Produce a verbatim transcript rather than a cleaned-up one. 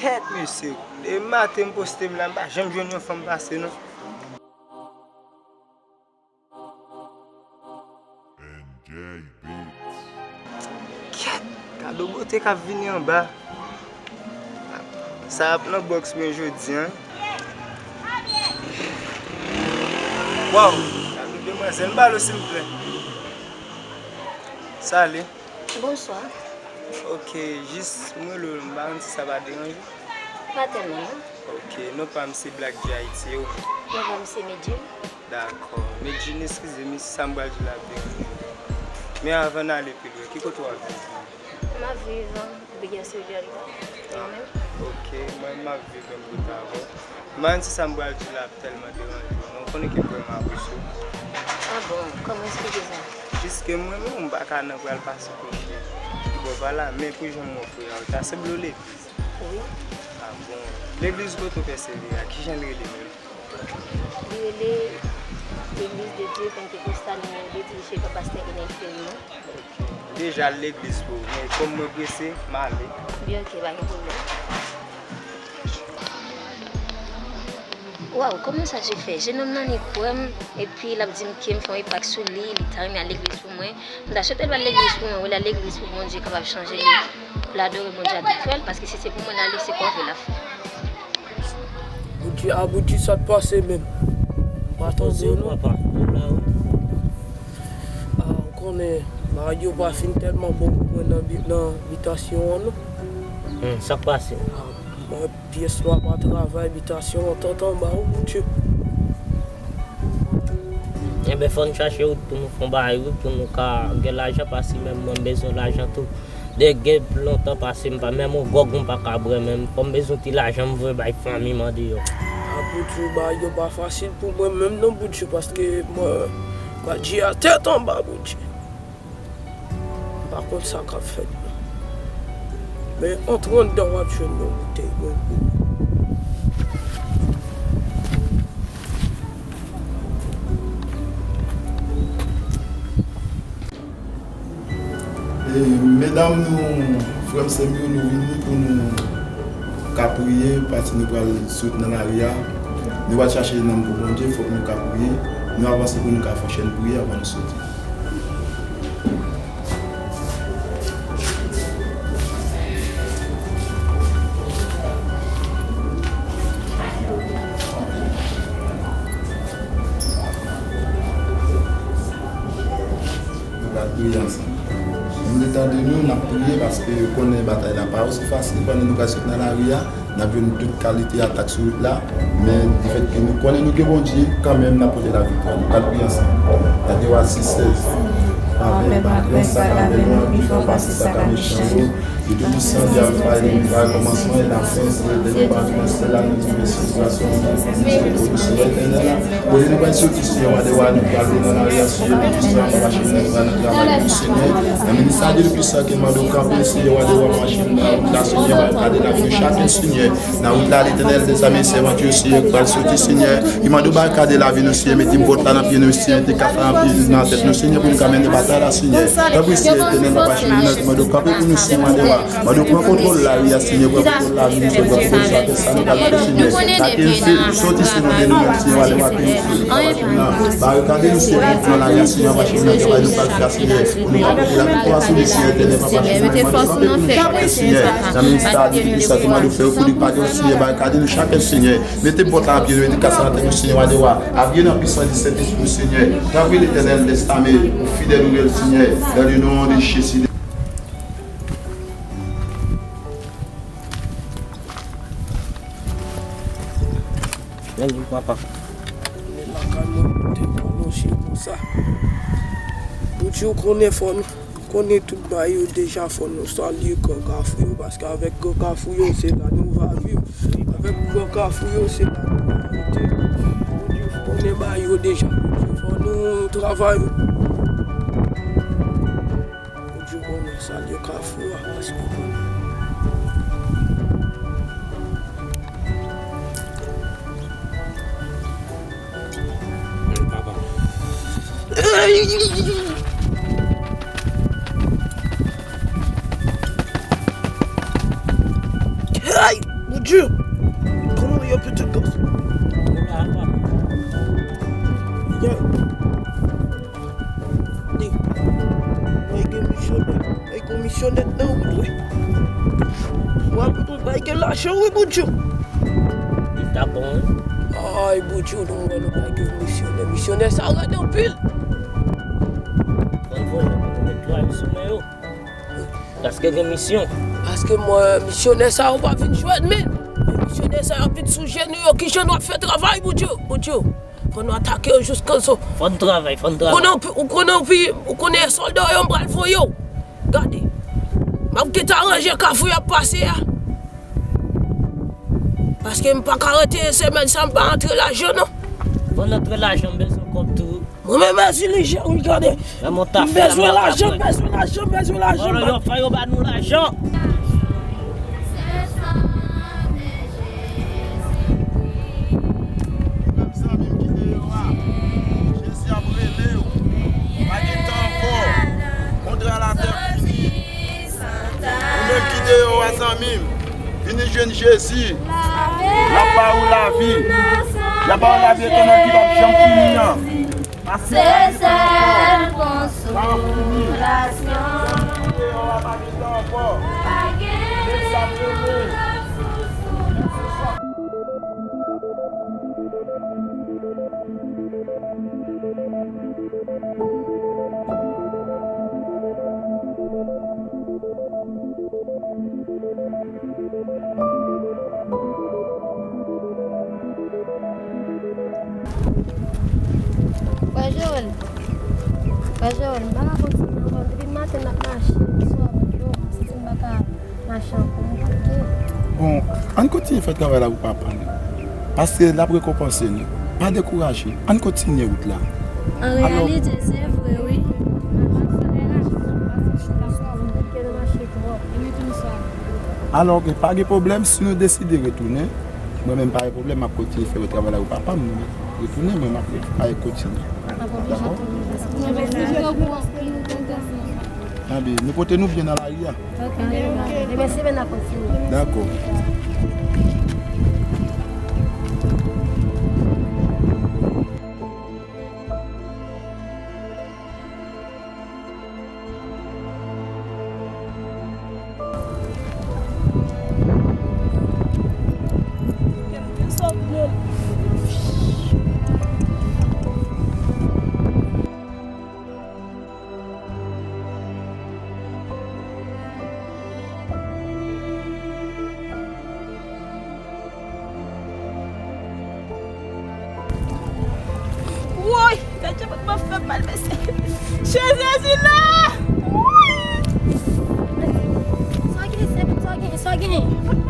Kèt, mesye, depi maten m poste m la, m pa janm jwenn yon fanm pase, non. Kèt, gade bote k ap vini anba. Sa ap nan bòks mwen jodi a. Waw, gade demwazèl, m ba l, silvouplè. Sali. Bonswa. Ok, jis mwen rele w, m pa konn si sa va deranje. Pa tèlman, non. Ok, non pa m se Black J Haiti, e ou menm? Non pa m se Medjine. Dakò. Medjine, eskize m, si sa m pral di la ap deranje w. Men avan n ale pi lwen, ki kote w ap viv menm? M ap viv Bourbillon-sur-Vieux, Lita. E ou menm? Ok, mwen m ap viv menm kote avè w. M pa konn si sa m pral di la ap tèlman deranje w, non, ou konnen ke vrèman apresye w. Ah bon, kòman eksplike sa? Jis ke mwen menm, m pa ka nan pral pase kote bò pa la, men pou jan m wè w frè a, ou ta sanble w legliz. Wi. Ah bon. Legliz kote w pèsevere a, kijan l rele menm? Li rele Legliz de Dye Pentekostal nimewo de, dirije pa pastè Enèl Feriman. Ok. M te ja al legliz tou, men kòm mwen prese, m ale. Byen, ok, pa gen pwoblèm. Waw, kòman sa se fè? Jenòm nan, li kwè m, epi l ap di m ke m fè yon enpak sou li, li ta renmen al legliz pou mwen. M ta swete l al legliz pou mwen, wi, l al legliz pou Bondye kapab chanje li, pou l adore Bondye avèk kè l, paske si se pou mwen l ale, se kòve l ap fè. Bondye, a Bondye, sa t pase menm? M pa tande w, non. Papa, m la, wi. Ah, ou konnen, bagay yo pa fin tèlman bon pou mwen nan bi-, nan bitasyon an, non. Hmm, sa k pase? Ah, mwen, pyès la pa travay, bitasyon an tant anba, wi, Bondye. Enben, fò n chache wout pou nou fè yon bagay, wi, pou nou ka gen lajan, paske menm mwen, m bezwen lajan tou. De gen lontan pase m pa, menm yon gwòg m pa ka bwè, menm fò m bezwen ti lajan m voye bay fanmi m andeyò. A Bondye, bagay yo pa fasil pou mwen menm non, Bondye, paske mwen, Bondye a tèt anba, Bondye. M pa konn sa k ap fèt non. Men antre anndan w ap jwenn yon boutèy mwen pou ou. E, medam nou, frè m, sè m yo, nou vini pou nou ka priye, paske nou pral sot nan lari a. Nou pral chache nanm pou Bondye, fòk nou ka priye. Nou avanse pou nou ka fè yon chèn priyè avan nou soti. Nou pral priye ansanm. Nou le tan de nou, n ap priye paske yo konnen batay la pa osi fasil. Pandan nou pral sot nan lari a, n ap jwenn tout kalite atak sou wout la. Men, difèt ke nou konnen nou gen Bondye, kanmenm n ap pote laviktwa. Nou pral priye ansanm. Gade w a sis sèz. Papa, pa grès sa ka bèl, non, pi fò pase sa ka mechan yo. Dieu Tout-Puissant, Dieu Alpha et Omega, kòmansman e lafen, Seyè Etènèl, Papa Selès la, nou di mèsi pou grasyon nou, pou misye pou nou, Seyè Etènèl la. Kote nou pral soti, Seyè, wa de wa, nou pral nan lari a, Seyè, nou pral mache nan travay nou, Senyè. Nan ministè Dieu Tout-Puissant, ke mande w kanpe, Seyè, wa de wa, mache nan wout la, Senyè, barikade lavi nou chak, Senyè. Nan wout la, Letènèl dèzame, sèvant yo, Seyè, k pral soti, Senyè. Li mande w barikade lavi nou, Senyè, mete bòt la nan pye nou, Senyè, mete kaf la nan pye, nan tèt nou, Senyè, pou nou ka mennen batay la, Senyè. Tanpri, Seyè Etènèl, Papa Cheri, nou mande w kanpe pou nou, Senyè, wa de wa. Mande w pran kontwòl lari a, Senyè, pran kontwòl lavi nou, Senyè, pran kontwòl sa, fè sa nou ka fè, Senyè. Ka ke nou soti sou nou, de nou menm, Senyè, wa de wa, ke nou soti, Papa Cheri, nan barikade nou, Senyè, pou nou pran lari a, Senyè, Papa Cheri, nan travay nou pral fè a, Senyè. Pou nou ka pote laviktwa sou li, Senyè Etènèl, Papa Cheri, mande w kanpe pou nou chak, Senyè. Nan ministè a Dieu Tout-Puissant, mande w fè w kou li pa gen, Senyè, barikade nou chak, Senyè. Mete bòt la nan pye nou, mete kaf la nan tèt nou, Senyè, wa de wa. Abiye nan pwisans di Sentespri w, Senyè. Tanpri, Letènèl dèzame, ou fidèl, ou reyèl, Senyè. Dans le nom de Jésus. Thank you, papa. Men lakay mwen, te pwolonje konsa. Bondye, ou konnen fò nou. Konnen tout bagay yo deja, fò nou salye Gran Kafou yo, paske avèk Gran Kafou yo, se la nou va viv. Avèk Gran Kafou yo, se la nou va rete. Bondye konnen bagay yo deja, Bondye, fò nou travay. Bondye konnen, salye Kafou a, paske ou konnen. Papa. Ay! Boudjou, kòman w ye, pitit gòs? Yo. Ni, mwen gen misyonè. Ay, gon misyonè nan wout, wi. W ap bay gen lajan, wi, Boudjou. Li ta bon, wi. Ay, Boudjou, nou wè nou bay gen misyonè. Misyonè sa rèd anpil. Bon, bon, nou met lwal sou men yo. Paske gen misyon. Paske mwen, misyonè sa yo pa vin jwenn men. Men misyonè sa yo vin sou jenou yo. Kijan nou ap fè travay, Boudjou? Boudjou. Fò nou atake yo jiskanso. Fò n travay, fò n travay. Ou konnen, ou konnen, ou konnen sòlda yo, m pral voye w. Gade. M ap gentan ranje kafou y ap pase a. Paske m pa ka rete semèn sa m pa antre lajan, non. Fò n antre lajan, m bezwen kòb tou. Mwen menm, mèsi, li jè, wi, gade. M bezwen lajan, m bezwen lajan, m bezwen lajan. Yo fè yo ba nou lajan. Menm zanmi m ki deyò a, Jezi ap rele w. Pa gen tan ankò. Kontra latè fini. Ou menm ki deyò a, zanmi m, vini jwenn Jezi. L ap ba ou lavi. L ap ba ou lavi etènèl ki p ap janm fini an. Pase lavi pa gen tan ankò. Pa ap fini. Sa ap fini. Deyò a pa gen tan ankò. Jezi ap rele. Frè Joel, frè Joel, m pa ka kontinye ankò. Depi maten m ap mache, swa m santi m pa ka mache ankò, m kouke. Bon, ann kontinye fè travay la pou papa nou. Paske l ap rekonpanse nou. Pa dekouraje. Ann kontinye wout la. An reyalite, se vre, wi. Alò, oke, pa gen pwoblèm. Si nou deside retounen, mwen menm pa gen pwoblèm, m ap kontinye fè travay la pou papa m. Retounen, mwen m ap kontinye. Dakò? Anben, nou pote nou byen nan lari a. Ok. Demen semèn n ap kontinye. Dakò. Woy! Gad jan mwen fè mal, mesye. Jezi la! Woy! Sa gen, sa gen, sa gen?